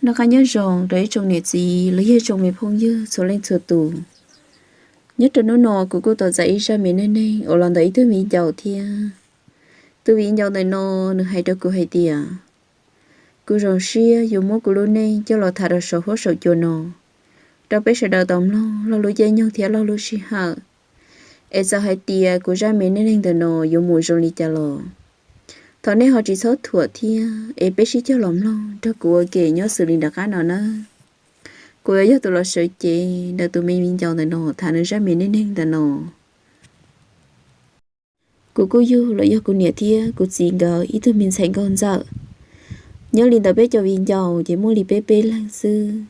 Noj qab nyob zoo rau ib tsoom niam txiv los yog tsoom me phooj ywg txhua leej txhua tus. Nyob rau hnub no kuv kuj tau txais ib zaj me neej neeg uas los ntawm ib tug viv ncaus thiab. Tus viv ncaus ntawm no nws hais rau kuv hais tias, kuv zoo siab yuav muab kuv lub neej coj los tham rau saum huab saum cua no rau peb sawv daws tau mloog lub caij nyoog thiab lub sij hawm. Es txawm hais tias kuv zaj me neej neeg ntawm no yuav mus zoo li cas los thov nej ho tsis txhob thuam thiab es peb sib cog los mloog nrog kuv ua ke nyob xws li nram qab no nawb. Kuv yuav yog tus los sawv cev ntawm tus me viv ncaus ntawm no tham nws zaj me neej neeg ntawm no. Kuv kuj yug los yog kuv niam thiab kuv txiv nkawd ib tug me ntxhais nkauj ntxawm. Nyob li ntawm peb cov viv ncaus ces muaj li peb peb leeg xwb.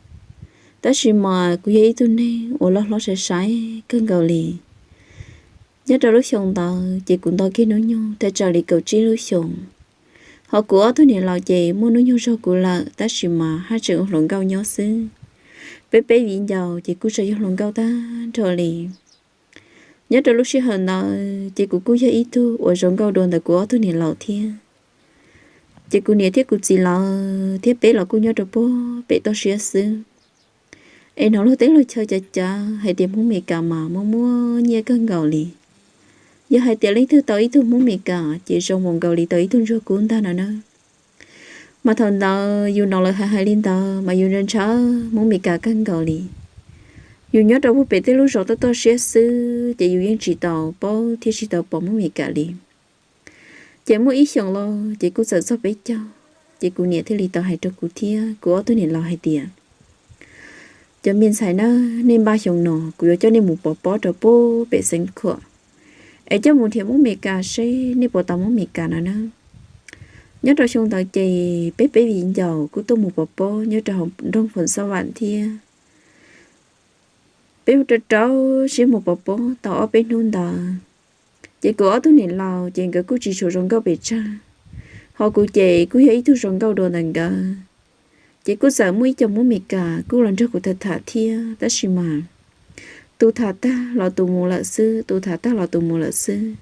Tab sis mas kuv yog ib tug neeg uas loj hlob sai sai kawg nkaus li. Nyob rau lub xyoo ntawd ces kuv nto kiag hnub nyoog thaj tsam li kaum tsib lub xyoos. Ho kuv ob tug niam laus ces muaj hnub nyoog zog kuv lawm tab sis mas haj tseem ua hluas nkauj nyob xwb. Peb peb viv ncaus ces kuj tseem yog hluas nkauj tag nrho li. Nyob rau lub sij hawm ntawd ces kuv kuj yog ib tug uas zoo nkauj dua ntawm kuv ob tug niam laus thiab. Ces kuv niam thiab kuv txiv lawv thiab peb los kuj nyob rau puag pem toj siab xwb. Es hnov luag teb luag chaw cav cav hais tias Hmoob Meskas mas muaj muaj nyiaj kawg nkaus li. Yog hais tias leej twg tau ib tug Hmoob Meskas ces zoo mus nkaus li tau ib tug ntsuag kub ntag no na. Mas thaum ntawd yus hnov lawv hais hais li ntawd mas yus ntshaw ntshaw Hmoob Meskas kawg nkaus li. Yus nyob rau puag pem tej lub zos toj toj siab xwb ces yus yeej tsis tau paub thiab tsis tau pom Hmoob Meskas li. Ces muaj ib xyoos los ces kuj txawm txog peb caug, ces kuv niam thiaj li tau hais rau kuv thiab kuv ob tug niam laus hais tias, cov me ntxhais na, nej npaj xyoo no kuv yuav coj nej mus pov pob rau puag pem Xeev Khuam, es coj mus nrhiav Hmoob Meskas seb nej puas tau Hmoob Meskas no na. Nyob rau xyoo ntawd ces peb peb viv ncaus kuj tuaj mus pov pob nyob rau hauv nroog Phoos Xab Vam thiab. Peb rau rau siab mus pov pob tau ob peb hnub ntawd, ces kuv ob tug niam laus ces nkawd kuj tsis tshua zoo nkauj pes tsawg, ho kuv ces kuj yog ib tug zoo nkauj dua ntawm nkawd. Ces kuj txawm muaj ib co Hmoob Meskas kuj los nrog kuv tham tham thiab, tab sis mas tus tham tag los tus mus lawm xwb, tus tham tag los tus mus lawm xwb.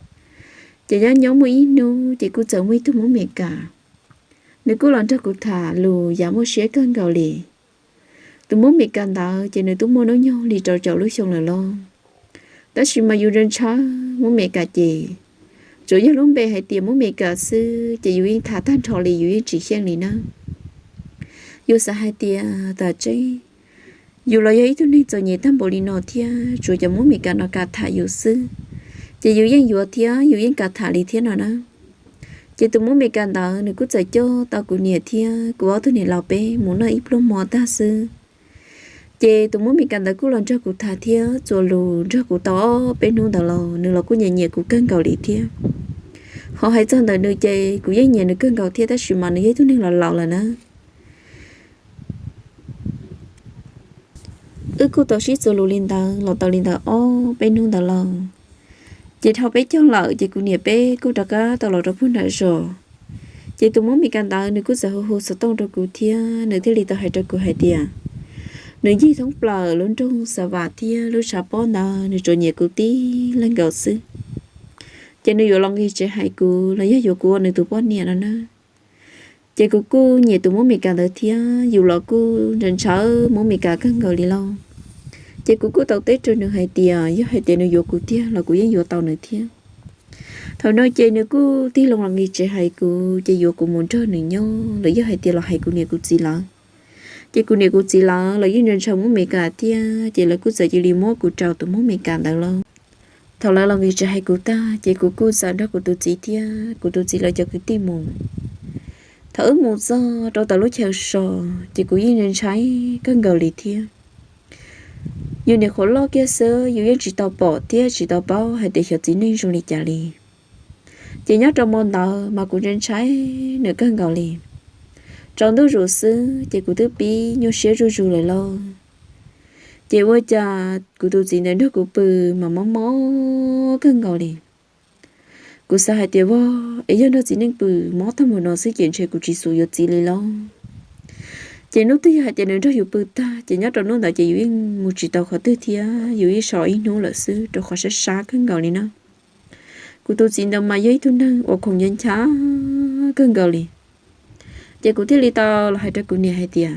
Ces nyob nyob muaj ib hnub ces kuj txawm muaj ib tug Hmoob Meskas, nws kuj los nrog kuv tham lus yav muaj siab kawg nkaus li. Tus Hmoob Meskas ntawd ces nws twb muaj hnub nyoog li rau caum lub xyoo lawm lauj. Tab sis mas yus ntshaw ntshaw Hmoob Meskas ces tsuas yog lub npe hais tias Hmoob Meskas xwb ces yus yeej tham tag nrho li, yus yeej tsis xyeej li na. Yus xav hais tias tam tseeb yus los yog ib tug neeg txom nyem tag npaum li no thiab tsuas cov Hmoob Meskas no kam tham yus xwb, ces yus yeej yuav thiab yus yeej kam tham li thiab no na. Ces tus Hmoob Meskas ntawd nws kuj txawm coj tau kuv niam thiab kuv ob tug niam laus peb mus noj ib pluag hmo tag xwb. Ces tus Hmoob Meskas ntawd kuj los nrog kuv tham thiab txuas lus nrog kuv tau ob peb hnub ntawd los nws los kuj nyiam nyiam kuv kawg nkaus li thiab. Ho hais txog ntawm nws ces kuv yeej nyiam nws kawg nkaus thiab, tab sis mas nws yog ib tug neeg laus laus lawm na. Wb kuj tau sib txuas lus li ntawd los tau li ntawd ob peb hnub ntawd lauj. Ces dhau peb caug lawm ces kuv niam peb kuj rov qab tau los rau puag nram zos. Ces tus Hmoob Meskas ntawd nws kuj txawm hu hu xov tooj rau kuv thiab nws thiaj li tau hais rau kuv hais tias nws ncig thoob plaws lub nroog Xav Vam thiab lub tshav pob ntawd nws tsuas nyiam kuv tib leeg nkaus xwb. Ces nws yuav los nqis tsev hais kuv los yog yuav kuv ua nws tus poj niam no na. Ces kuv kuj nyiam tus Hmoob Meskas ntawd thiab, yus los kuj ntshaw ntshaw Hmoob Meskas kawg nkaus li lauj. Ces kuv kuj tau teb rau nws hais tias yog hais tias nws yuav kuv tiag los kuv yeej yuav tau nws thiab. Thaum no ces nws kuj tig loo los nqis tsev hais kuv, ces yuav kuv mus nrog nws nyob los yog hais tias los hais kuv niam kuv txiv lawv. Ces kuv niam kuv txiv lawv los yeej ntshaw ntshaw Hmoob Meskas thiab, ces lawv kuj txawm cia li muab kuv rau tus Hmoob Meskas ntawd lauj. Thaum lawv los nqis tsev hais kuv tag ces kuv kuj txawm nrog kuv tus txiv thiab kuv tus txiv lawv cov kwv tij mus. Thaum wb mus txog rau tom lub chaw so, ces kuv yeej ntshai kawg nkaus li thiab. Yus niam qhuav loj kiag xwb, yus yeej tsis tau pom thiab tsis tau paub hais tias xyov txiv neej zoo li cas li. Ces nyob rau hmo ntawd mas kuv ntshai ntshai nws kawg nkaus li. Tsaus ntuj zus xwb ces kuv twb pib nyuaj siab zuj zus lawm lauj. Ces ua cas kuv tus txiv ntawd nrog kuv pw mas mob mob kawg nkaus li. Kuv xav hais tias vog, es yog nrog txiv neej pw mob tag mus no xwb ces ntshe kuv tsis xus yuav txiv li lauj. Ces hnub twg yog hais tias nws nrog yus pw tag ces nyob rau hnub ntawd ces yus yeej mus tsis tau qhov twg thiab, yus yeej so ib hnub lawm xwb rau qhov sab sab kawg nkaus li na. Kuv tus txiv ntawd mas yog ib tug neeg uas khoom ncha ncha kawg nkaus li. Ces kuv thiaj li tau los hais rau kuv niam hais tias,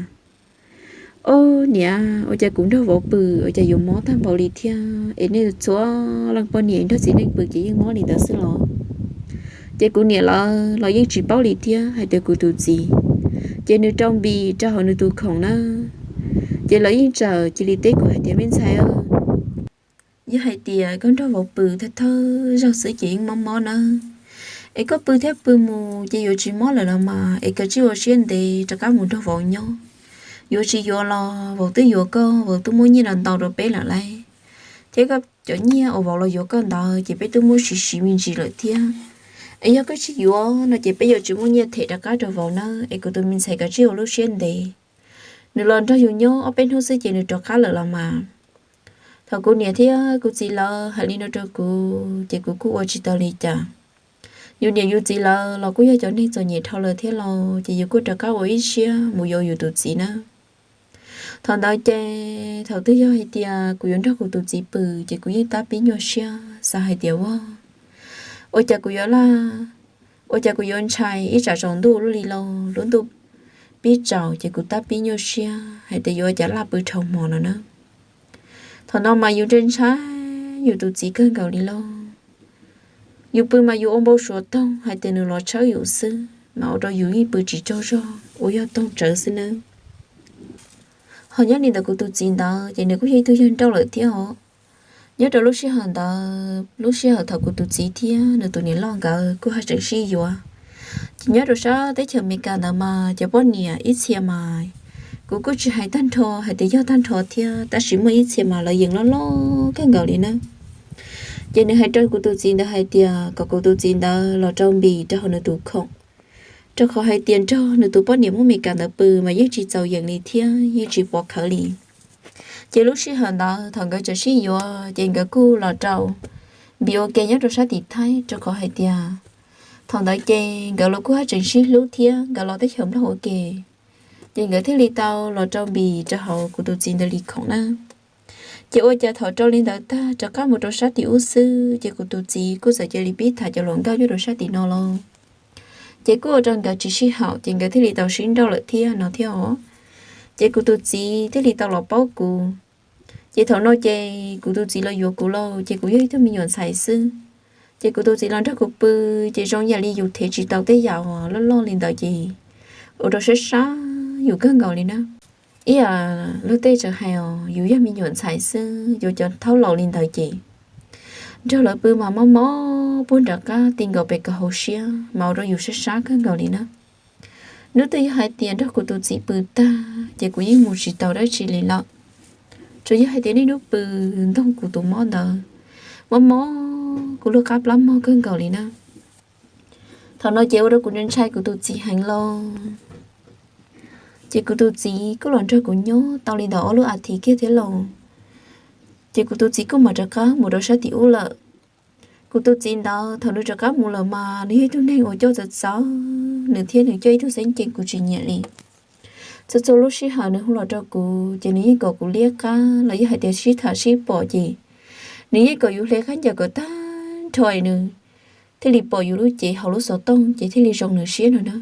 Ob niam, ua cas kuv nrog vauv pw ua cas yuav mob tag npaum li thiab? Es nej txhua leej poj niam nrog txiv neej pw ces yeej mob li ntawd xwb los? Ces kuv niam lawv los yeej tsis paub li thiab hais tias kuv tus txiv ces nws rau npis rau hauv nws tus khoom na. Ces lawv yeej txawm cia li teb kuv hais tias, me ntxhais, yog hais tias koj nrog vauv pw thawj thawj zaug xwb ces yeej mob mob na, es koj pw thiab pw mus ces yuav tsis mob lawm los mas, es koj tsij ua siab ntev rov qab mus nrog vauv nyob. Yuav tsis yuav los vauv twb yuav koj, vauv twb muab nyiaj los ntau rau peb lawm lauj, thiab koj cov nyiaj uas vauv los yuav koj ntawd ces peb twb muab siv siv me ntsis lawm thiab. Es yog koj tsis yuav no ces peb yuav tsis muaj nyiaj them rov qab rau vauv nawb, es kuv tus me ntxhais koj tsij ua lub siab ntev. Nws los nrog yus nyob ob peb hnub xwb ces nws rov qab lawm los mas. Thaum kuv niam thiab kuv txiv lawv hais li no rau kuv ces kuv kuj ua tsis tau li cas. Yus niam yus txiv lawv los kuj yog cov neeg txom nyem dhau lawm thiab los ces yus kuj rov qab ua ib siab mus yuav yus tus txiv na. Thaum ntawd ces thaum twg yog hais tias kuv yuav nrog kuv tus txiv pw ces kuv yeej tab pib nyuaj siab xav hais tias, ua, ua cas kuv yuav laj, ua cas kuv yuav ntshai ib tsam tsaus ntuj lub li los lub ntuj pib tsaus ces kuv tab pib nyuaj siab hais tias yuav ua cas laj pw dhau hmo no na. Thaum no mas yus ntshai ntshai yus tus txiv kawg nkaus li lauj. Yus pw mas yus ua npau suav toog hais tias nws los tshawb yus xwb mas ua rau yus yeej pw tsis tsaug zog uas yog toog tsawv xwb nawb. Ho nyob li ntawd kuv tus txiv ntawd ces nws kuj yog ib tug yawg nrauj lawm thiab os. Nyob rau lub sij hawm ntawd, lub sij hawm thaum kuv tus txiv thiab nws tus niam loj nkawd kuj haj tseem sib yuav, ces nyob rau sab teb chaws Amelikas ntawd mas cov poj niam ib txhia mas kuv kuj tsis hais tag nrho hais tias yog tag nrho thiab, tab sis muaj ib txhia mas lawv yeej loj loj kawg nkaus li na. Ces nws hais rau kuv tus txiv ntawd hais tias kom kuv tus txiv ntawd los rau npis rau hauv nws tus khoom, rau qhov hais tias nrog nws tus poj niam muab Amelikas ntawd pw mas yeej tsis txaus yeem li thiab yeej tsis pov khawv li. Ces lub sij hawm ntawd thaum nkawd tseem sib yuav ces nkawd kuj los rau npis ua ke nyob rau sab tim Thaib, rau qhov hais tias thaum ntawd ces nkawd los kuj haj tseem sib hlub thiab nkawd los teb chaws Nplog ua ke. Ces nkawd thiaj li tau los rau npis rau hauv kuv tus txiv ntawd li khoom na. Ces ua cas thaum rau li ntawd tag rov qab mus rau sab tim ub xwb ces kuv tus txiv kuj txawm cia li pib tham cov hluas nkauj nyob rau sab tim no los, ces kuj ua rau nkawd tsis sib haum ces nkawd thiaj li tau sib nrauj lawm thiab no thiab os. Ces kuv tus txiv thiaj li tau los paub kuv. Ces thaum no ces kuv tus txiv los yuav kuv lauj, ces kuv yog ib tug me nyuam ntxhais xwb. Ces kuv tus txiv los nrog kuv pw, ces zoo yam li yus thev tsis tau tej yam uas loj loj li ntawd ces ua rau sab sab yus kawg nkaus li na. Ib yam luag tej txawm hais os, yus yog me nyuam ntxhais xwb, yus cov thaub laus li ntawd ces nrog lawv pw mas mob mob puag nram qab ti nkaus pes kaum hauv siab mas ua rau yus sab sab kawg nkaus li na. Hnub twg yog hais tias nrog kuv tus txiv pw tag ces kuv yeej mus tsis tau dab tsi li lawm. Tsuas yog hais tias niaj hnub pw ntoog kuv tus mob ntawd, mob mob kuv lub qab plab mog kawg nkaus li na. Thaum no ces ua rau kuv ntshai kuv tus txiv heev lauj. Ces kuv tus txiv kuj los nrog kuv nyob tau li ntawm ob lub as thiv kiag thiab lauj. Ces kuv tus txiv kuj mam rov qab mus rau sab tim ub lawm. Kuv tus txiv ntawd thaum nws rov qab mus lawm mas nws yog ib tug neeg uas coj txawv txawv, nws thiab nws coj ib tug xeeb ceem kuv tsis nyiam li. Txhua txhua lub sij hawm nws hu los rau kuv ces nws yeej kom kuv liab qab los yog hais tias sib tham sib pom ces nws yeej kom yus hle qab ncaws kom tag nrho es nws thiaj li pom yus lub cev hauv lub xov tooj ces thiaj li zoo nws siab no na.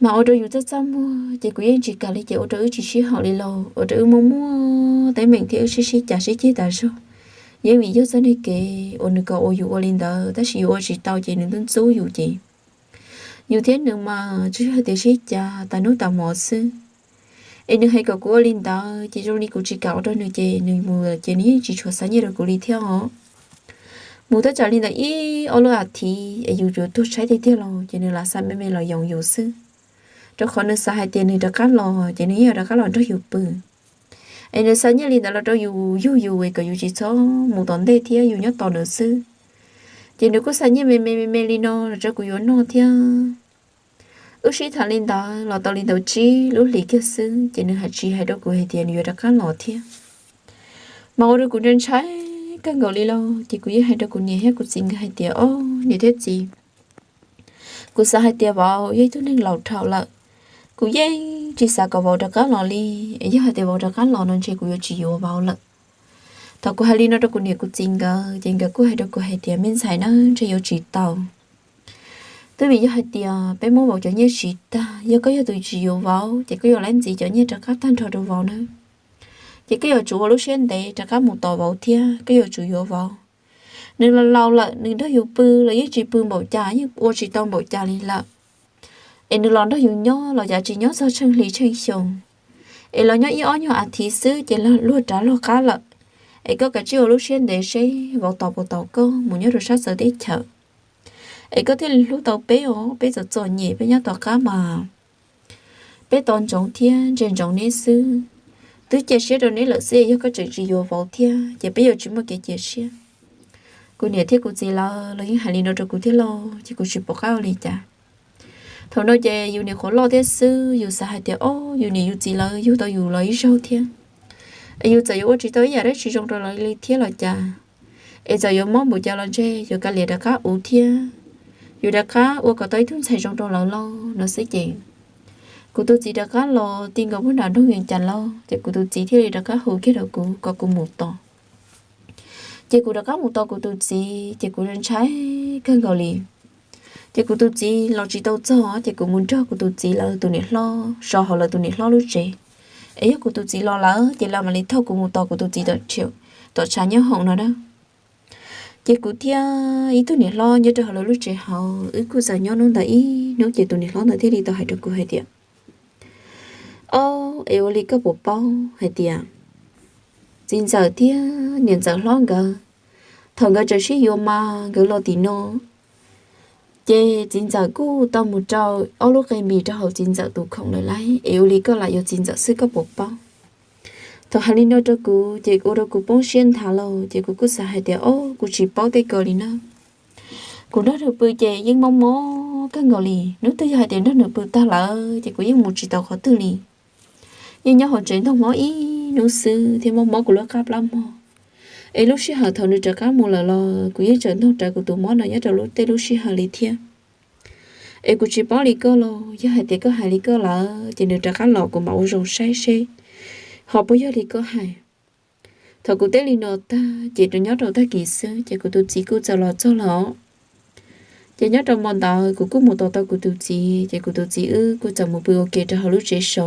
Mas ua rau yus txaj txaj muag ces kuv yeej tsis kam li ces ua rau wb tsis sib haum li lauj, ua rau wb muaj muaj teeb meem thiab wb sib sib cav sib ceg tas zog. Yeej vim yog txoj niag kev uas nws kom ua yus ua li ntawd tab sis yus ua tsis tau ces nws ntub ntxub yus ces yus thiab nws mas tsuas yog hais tias sib cav tas hnub tas hmo xwb. Es nws hais kom kuv ua li ntawd ces zoo li kuv tsis kam ua rau nws ces nws mus ces nws yeej tsis tshua xa nyiaj rau kuv li thiab os. Mus tab tsam li ntawm ib ob lub as thiv es yus yuav tuag tshaib tiag tiag los ces nws lam xa me me los yoos yus xwb, rau qhov nws xav hais tias nws rov qab los ces nws yeej rov qab los nrog yus pw. Es nws xa nyiaj li ntawd los rau yus yug yus es kom yus tsis txhob mus tom ntej thiab yus nyob tos nws xwb. Ces nws kuj xa nyiaj me me me me li no los rau kuv yuav noj thiab. Wb sib tham li ntawd los tau li ntawd tsib lub hlis kiag xwb ces nws hais tsis hais rau kuv hais tias nws yuav rov qab los thiab. Mas ua rau kuv ntshai ntshai kawg nkaus li lauj, ces kuv yeej hais rau kuv niam thiab kuv txiv nkawd hais tias, o, niam thiab txiv, kuv xav hais tias vauv yog ib tug neeg laus dhau lawm, kuv yeej tsis xav kom vauv rov qab los li. Es yog hais tias vauv rov qab los no ntshe kuv yuav tsis yuav vauv lawm. Thaum kuv hais li no rau kuv niam kuv txiv nkawd ces nkawd kuj hais rau kuv hais tias, me ntxhais na, ntshe yuav tsis tau. Twb vim yog hais tias peb muab vauv cov nyiaj siv tag, yog koj yog tus tsis yuav vauv ces koj yuav lab ntxiv cov nyiaj rov qab tag nrho rau vauv na. Ces koj yuav tsum ua lub siab ntev rov qab mus tos vauv thiab koj yuav tsum yuav vauv. Nws los laus lawm, nws nrog yus pw los yeej tsis pw npaum cas, yeej ua tsis tau npaum cas li lawm. Es nws los nrog yus nyob los cas tsis nyob txog tsheej hli tsheej xyoo. Es los nyob ib ob nyuag a thiv xwb ces luag rov luag qab lawm. Es koj kav tsij ua lub siab ntev seb vauv tos puas tos koj mus nyob rau sab txawv teb chaws. Es koj thiaj li hlub tau peb os, peb txom txom nyem peb nyob tom qab mas peb tos ntsoov thiab ntsia ntsoov neb xwb. Twb cia siab rau neb lawm xwb, yog koj tseem tsis yuav vauv thiab ces peb yuav tsis muaj kev cia siab. Kuv niam thiab kuv txiv lawv los yeej hais li no rau kuv thiab lauj, ces kuv tsis pom qab ua li cas. Thaum no ces yus niam qhuav loj thiab xwb, yus xav hais tias, o, yus niam yus txiv lawv yug tau yus los ib zaug thiab, es yus txawm yuav ua tsis tau ib yam dab tsi zoo rau lawv li thiab los cas, es txawm yuav mob npaum cas los ntshe yuav kav liam rov qab uv thiab, yuav rov qab ua kom tau ib tug ntxhais zoo rau lawv lauj no xwb ces kuv tus txiv rov qab los ti nkaus puag nram nroog Vees Cas lauj, ces kuv tus txiv thiaj li rov qab hu kiag rau kuv kom kuv mus tos. Ces kuv rov qab mus tos kuv tus txiv, ces kuv ntshai kawg nkaus li. Ces kuv tus txiv los tsis tau txog, ces kuv mus nrog kuv tus txiv lawv tus niam hlob so hauv lawv tus niam hlob lub tsev. Es yog kuv tus txiv los lawm ces lawv mam li thauj kuv mus tos kuv tus txiv tom tshav nyob hoom no na. Ces kuv thiab ib tug niam hlob nyob rau hauv lawv lub tsev hauv, wb kuj txawm nyob hnub ntawd ib hnub ces tus niam hlob ntawd thiaj li tau hais rau kuv hais tias, o, es ua li koj puas paub hais tias txiv ntxawm thiab niam ntxawm hlob nkawd, thaum nkawd tseem sib yuav mas nkawd los tim no, ces txiv ntxawm kuj tau mus rau ob lub qe npis rau hauv txiv ntxawm tus khoom lawm lauj, es ua li koj lam yuav txiv ntxawm xwb koj puas paub? Thaum hais li no rau kuv ces ua rau kuv poob siab nthav lauj, ces kuv kuj xav hais tias, o, kuv tsis paub tej ko li na. Kuv nrog nws pw ces yeej mob mob kawg nkaus li, hnub twg yog hais tias nrog nws pw tag lawm ces kuv yeej mus tsis tau qhov twg li. Yeej nyob hauv tsev ntog mob ib hnub xwb thiab mob mob kuv lub qab plab mog. Es lub sij hawm thaum nws rov qab mus lawm los kuv yeej tseem ntog rawv kuv tus mob no nyob rau lub tej lub sij hawm li thiab. Es kuv tsis paub li koj los, yog hais tias koj hais li koj lawm ces nws rov qab los kuv mam ua zoo saib seb ho puas yog li koj hais. Thaum kuv teb li no tag ces nyob rau tag kis xwb ces kuv tus txiv kuj txawm los txog lawm. Ces nyob rau hmo ntawd kuv kuj mus tos tau kuv tus txiv, ces kuv tus txiv wb kuj txawm mus pw ua ke rau hauv lub tsev so.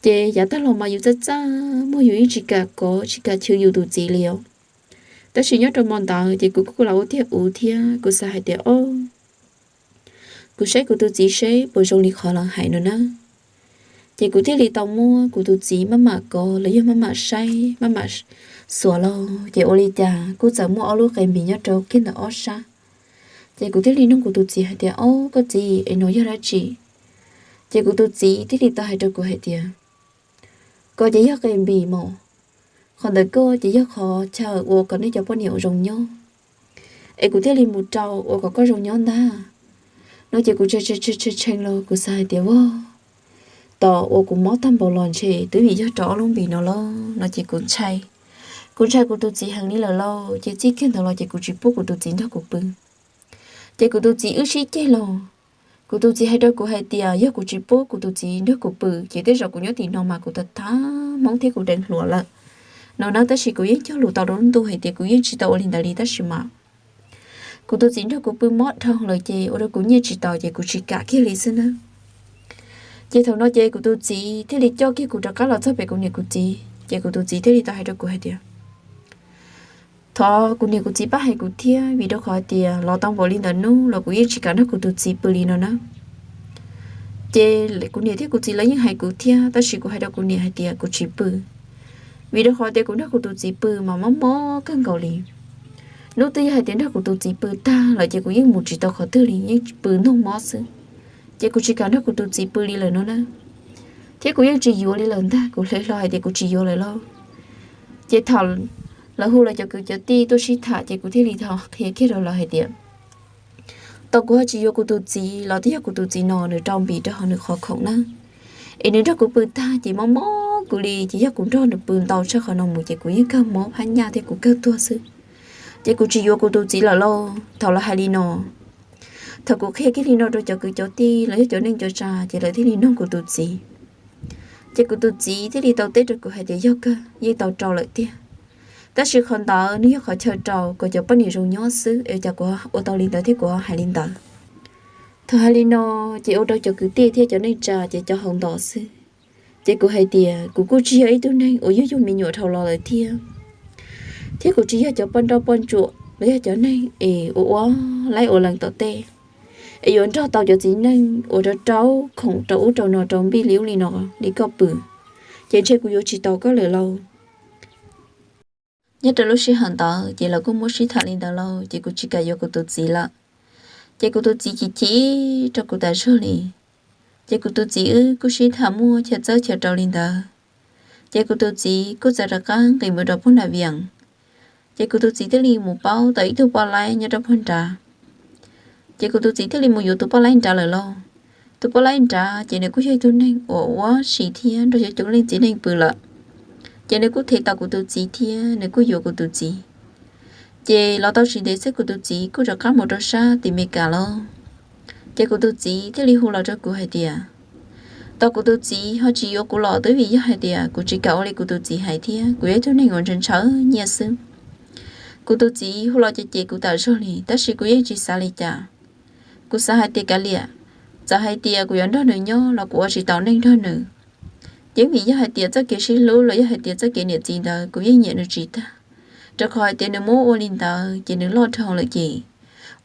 Ces yav tag los mas yus txaj txaj muag, yus yeej tsis kam kov tsis kam chwv yus tus txiv li os. Tab sis nyob rau hmo ntawd ces kuv kuj lam ua tiag uv thiab kuv xav hais tias, o, kuv saib kuv tus txiv seb puas zoo li qhov lawv hais no na. Ces kuv thiaj li tau muab kuv tus txiv maj mam kov los yog maj mam saib maj mam xuas los ces ua li cas kuj txawm muaj ob lub qe npis nyob rau kiag ntawm ob sab. Ces kuv thiaj li nug kuv tus txiv hais tias, o, koj txiv, es no yog dab tsi? Ces kuv tus txiv thiaj li tau hais rau kuv hais tias, ko ces yog qe npis mos, qhov ntawm koj ces yog qhov chaw ua kom nej cov poj niam ua zoo nyob, es kuv thiaj li mus rau ua kom koj zoo nyob ntag no. Ces kuv tshee tshee los kuv xav hais tias, vag, tos ua kuv mob tag npaum los ntshe twb vim yog rau ob lub npis no los no ces kuv ntshai. Kuv ntshai kuv tus txiv heev li lawm lauj, ces txij kiag ntawd los ces kuv tsis pub kuv tus txiv nrog kuv pw. Ces kuv tus txiv wb sib ceg los, kuv tus txiv hais rau kuv hais tias yog kuv tsis pub kuv tus txiv nrog kuv pw ces tej zaum kuv nyob tim no mas kuv tag tag hmoob thiab kuv deev hluas lawm no na. Tab sis kuv yeej cog lus tau rau lub ntuj hais tias kuv yeej tsis tau ua li ntawd li, tab sis mas kuv tus txiv nrog kuv pw mob dhau lawm ces ua rau kuv nyiaj tsis tau ces kuv tsis kam kiag li xwb na. Ces thaum no ces kuv tus txiv thiaj li coj kiag kuv rov qab los txog pem kuv niam kuv txiv, ces kuv tus txiv thiaj li tau hais rau kuv hais tias, thov kuv niam kuv txiv pab hais kuv thiab, vim rau qhov hais tias los tau npaum li ntawm nub los kuv yeej tsis kam nrog kuv tus txiv pw li no na. Ces kuv niam thiab kuv txiv lawv yeej hais kuv thiab, tab sis kuv hais rau kuv niam hais tias kuv tsis pw, vim rau qhov tias kuv nrog kuv tus txiv pw mas mob mob kawg nkaus li. Hnub twg yog hais tias nrog kuv tus txiv pw tag lawm ces kuv yeej mus tsis tau qhov twg li, yeej pw ntog mob xwb. Ces kuv tsis kam nrog kuv tus txiv pw li lawm no na, thiab kuv yeej tsis yuav li lawm ntag, kuv hle hlo hais tias kuv tsis yuav lawm lauj. Ces thaum lawv hu lawv cov kwv cov tij tuaj sib tham ces kuv thiaj li tau qhia kiag rau lawv hais tias, tau kuv ho tsis yuav kuv tus txiv los twb yog kuv tus txiv no nws rau npis rau hauv nws qhov khoom na, es nws nrog kuv pw tag ces mob mob kuv li, ces yog kuv nrog nws pw ntau tshaj qhov no mus ces kuv yeej kawg mob phab nyaj thiab kuv kawg tuag xwb. Ces kuv tsis yuav kuv tus txiv lawm lauj. Thaum lawv hais li no, thaum kuv qhia kiag li no rau cov kwv cov tij los yog cov neej cov tsav ces lawv thiaj li nug kuv tus txiv. Ces kuv tus txiv thiaj li tau teb rau kuv hais tias yog kawg, yeej tau rau lawm tiag, tab sis qhov ntawd nws yog qhov chaw rau kom cov poj niam zoo nyob xwb, es cas kuv ua tau li ntawd thiab kuv hais li ntawd. Thaum hais li no, ces ua rau cov kwv tij thiab cov neej tsa ces cov haus ntos xwb. Ces kuv hais tias kuv kuj tsis yog ib tug neeg uas yug yug me nyuam dhau los lawm thiab, thiab kuv tsis yog cov poj nrauj poj ntsuam los yog cov neeg es ua ua laib ua lees tom tej es yuav nrog tau cov txiv neej uas rau rau khoom rau ub rau no rau npij li ub li no li koj pw. Ces ntshe kuv yuav tsis tau koj lawm lauj. Nyob rau lub sij hawm ntawd ces lawv kuj muab sib tham li ntawd lauj, ces kuv tsis kam yuav kuv tus txiv lawm. Ces kuv tus txiv chim chim rau kuv tas zog li. Ces kuv tus txiv wb kuj sib tham muaj chaw txawb chaw rau li ntawd. Ces kuv tus txiv kuj txawm rov qab nqis mus rau pub nram vias. Ces kuv tus txiv thiaj li mus paub tau ib tug poj laib nyob rau pub nrad. Ces kuv tus txiv thiaj li mus yuav tus poj laib nrad lawm lauj. Tus poj laib nrad ces nws kuj yog ib tug neeg uas ua si thiab nrog coob coob leej txiv neej pw lawm. Ces nws kuj them tau kuv tus txiv thiab nws kuj yuav kuv tus txiv. Ces los tau tsis ntev xwb kuv tus txiv kuj rov qab mus rau sab tim Meskas lauj. Ces kuv tus txiv thiaj li hu los rau kuv hais tias, tos kuv tus txiv ho tsis yuav kuv los twb vim yog hais tias kuv tsis kam ua li kuv tus txiv hais thiab kuv yog ib tug neeg uas ntshaw ntshaw nyiaj xwb. Kuv tus txiv hu los cem cem kuv tas zog li, tab sis kuv yeej tsis xav li cas. Kuv xav hais tias kav liam, txawm hais tias kuv yuav nrog nws nyob los kuv ua tsis tau neej nrog nws. Ces vim yog hais tias txoj kev sib hlub los yog hais tias txoj kev niam txiv ntawd kuv yeej nyiam nws tsis tag, rau qhov hais tias nws muab ua li ntawd ces nws loj dhau lawm ces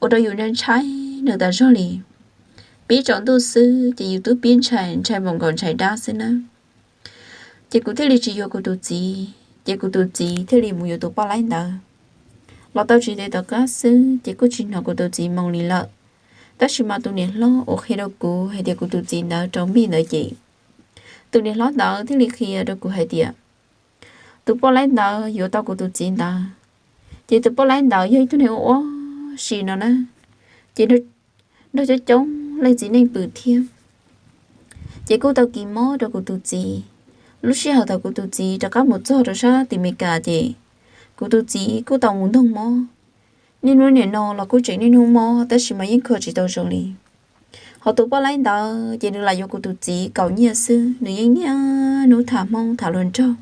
ua rau yus ntshai ntshai nws tas zog li. Pib tsaus ntuj xwb ces yus twb pib ntshai ntshai npaum nkaus ntshai dab xwb na. Ces kuv thiaj li tsis yuav kuv tus txiv, ces kuv tus txiv thiaj li mus yuav tus poj laib ntawd. Los tau tsis ntev tom qab xwb ces kuj tsis hnov kuv tus txiv moo li lawm. Tab sis mas tus niam hlob uas qhia rau kuv hais tias kuv tus txiv ntawd rau npij ntawd ces tus niam hlob ntawd thiaj li qhia rau kuv hais tias tus poj laib ntawd yuav tau kuv tus txiv ntawd, ces tus poj laib ntawd yog ib tug neeg ua ua si no na, ces nrog coob coob leej txiv neej pw thiab. Ces kuj tau kis mob rau kuv tus txiv. Lub sij hawm thaum kuv tus txiv rov qab mus txog rau sab tim Meskas ces kuv tus txiv kuj tau mus ntoog mob. Niaj hnub nim no los kuj tseem niaj hnub mob tab sis mas yeej kho tsis tau zoo li. Ho tus poj laib ntawd ces nws lam yuav kuv tus txiv kaum nyiaj xwb, nws yeej niaj hnub tham Hmoob tham hluas nraug.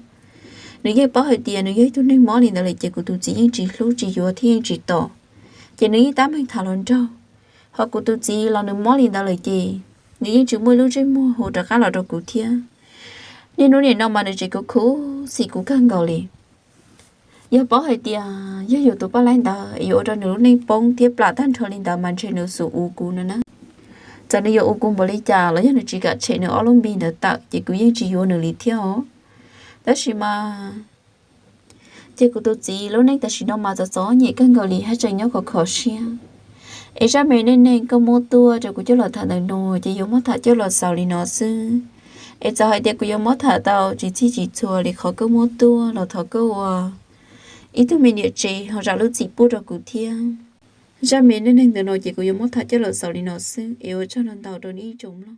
Nws yeej paub hais tias nws yog ib tug neeg mob li ntawd lawm ces kuv tus txiv yeej tsis hlub tsis yuav thiab yeej tsis tos, ces nws yeej tab meeg tham hluas nraug. Ho kuv tus txiv los nws mob li ntawd lawm ces nws yeej tsis muaj ib lub ntsej muag hu rov qab los rau kuv thiab. Niaj hnub nim no mas nws tseem khuv khuv xim kuv kawg nkaus li. Yog paub hais tias yog yuav tus poj laib ntawd yuav ua rau nws lub neej poob thiab plam tag nrho li ntawd mas ntshe nws xum ua kuv no na. Txawm nws yuav ua kuv npaum li cas los yog nws tsis kam tshem nws ob lub npis ntawd tawm ces kuv yeej tsis yuav nws li thiab os. Tab sis mas ces kuv tus txiv lub neej tam sim no mas txom txom nyem kawg nkaus li haj tseem nyob khov kho siab. Es zaj me neej neeg koj muab tuaj rau kuv coj los tham ntawm no ces yuav muab tham coj los xaus li no xwb. Es txawm hais tias kuv yuav muab tham tau tsis txhij tsis txhua li qhov koj muab tuaj los thov koj ua ib tug me niam tsev ho zam lub txim pub rau kuv thiab. Zaj me neej neeg ntawm no ces kuv yuav muab tham coj los xaus li no xwb es ua tsaug ntau ntau rau nej ib tsoom mloog.